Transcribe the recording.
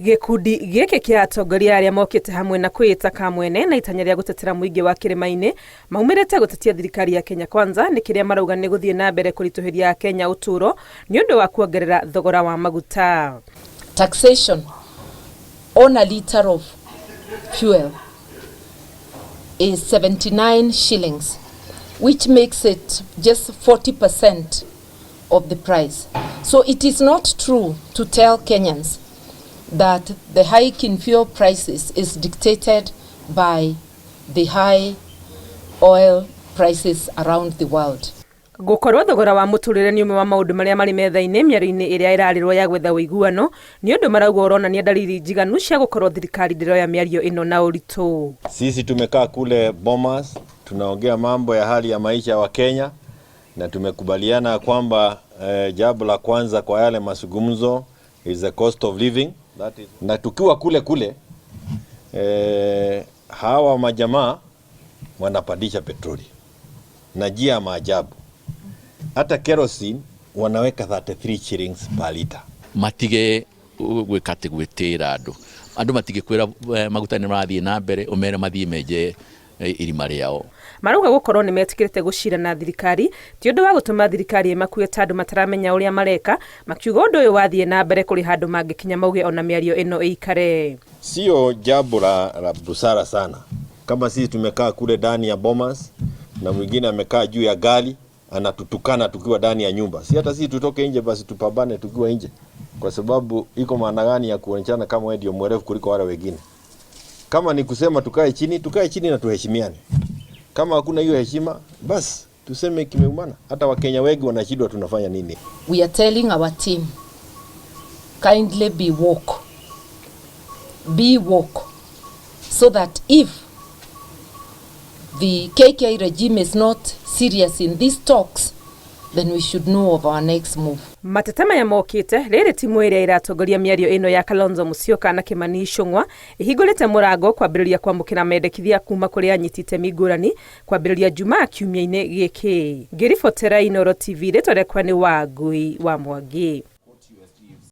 Gĩkundi gĩkĩ kĩa atongoria arĩa mokĩte hamwe na kwĩĩta Kamwene na itanya rĩa gũtetera mũingĩ wa kĩrĩma-inĩ maumĩrĩte gũtetia thirikari ya Kenya Kwanza nĩ kĩrĩa marauga nĩ gũthiĩ na mbere kũritũhĩria Akenya ũtũũro nĩ ũndũ wa kuongerera thogora wa maguta. Taxation on a litre of fuel is 79 shillings, which makes it just 40% of the price. So it is not true to tell Kenyans that the hike in fuel prices is dictated by the high oil prices around the world. Gũkorwo thogora wa mũtũrĩre nĩ ũmwe wa maũndũ marĩa marĩ metha-inĩ mĩario-inĩ ĩrĩa ĩrarĩrwo ya gwetha ũiguano nĩ ũndũ marauga ũronania dalili njiganu cia gũkorwo thirikari ndĩroya mĩario ĩno na ũritũ. Sisi tumekaa kule Bomas tunaongea mambo ya hali ya maisha wa Kenya na tumekubaliana kwamba jambo la kwanza kwa yale mazungumzo is the cost of living. That is, na tukiwa kule kule hawa majamaa wanapandisha petroli na njia ya maajabu. Hata kerosene wanaweka 33 shillings per liter. Matige gwĩka atĩ gwĩtĩĩra andũ, andũ matingĩkwĩra maguta nĩ marathiĩ na mbere ũmere mathiĩ menje irima rĩao. Marauga gũkorwo nĩ metĩkĩrĩte gũcira na thirikari ti ũndũ wa gũtũma thirikari ĩmakue ta andũ mataramenya ũrĩa mareka, makiuga ũndũ ũyũ wathiĩ na mbere kũrĩ handũ mangĩkinya mauge ona mĩario ĩno ĩikare. Sio jambo la busara sana. Kama sisi tumekaa kule ndani ya Bomas na mwingine amekaa juu ya gari anatutukana tukiwa ndani ya nyumba, si hata sisi tutoke nje basi tupambane tukiwa nje, kwa sababu iko maana gani ya kuonyeshana kama wewe ndio mwerevu kuliko wale wengine? Kama ni kusema tukae chini, tukae chini na tuheshimiane. Kama hakuna hiyo heshima, basi tuseme kimeumana. Hata Wakenya wengi wanashindwa tunafanya nini. We are telling our team, kindly be woke. Be woke so that if the KK regime is not serious in these talks, then we should know of our next move. Mateta maya mokĩte rĩrĩ timu ĩrĩa ĩratongoria mĩario ĩno ya Kalonzo Musyoka na Kimani Ichung'wa ĩhingũrĩte mũrango kwambĩrĩria kwamũkĩra mendekithia kuma kũrĩ anyiti itemi ngũrani kwambĩrĩria Jumaa kiumia-inĩ gĩkĩ. Ngĩribotera Inooro TV, rĩtwa rĩakwa nĩ Wangui wa Mwangi.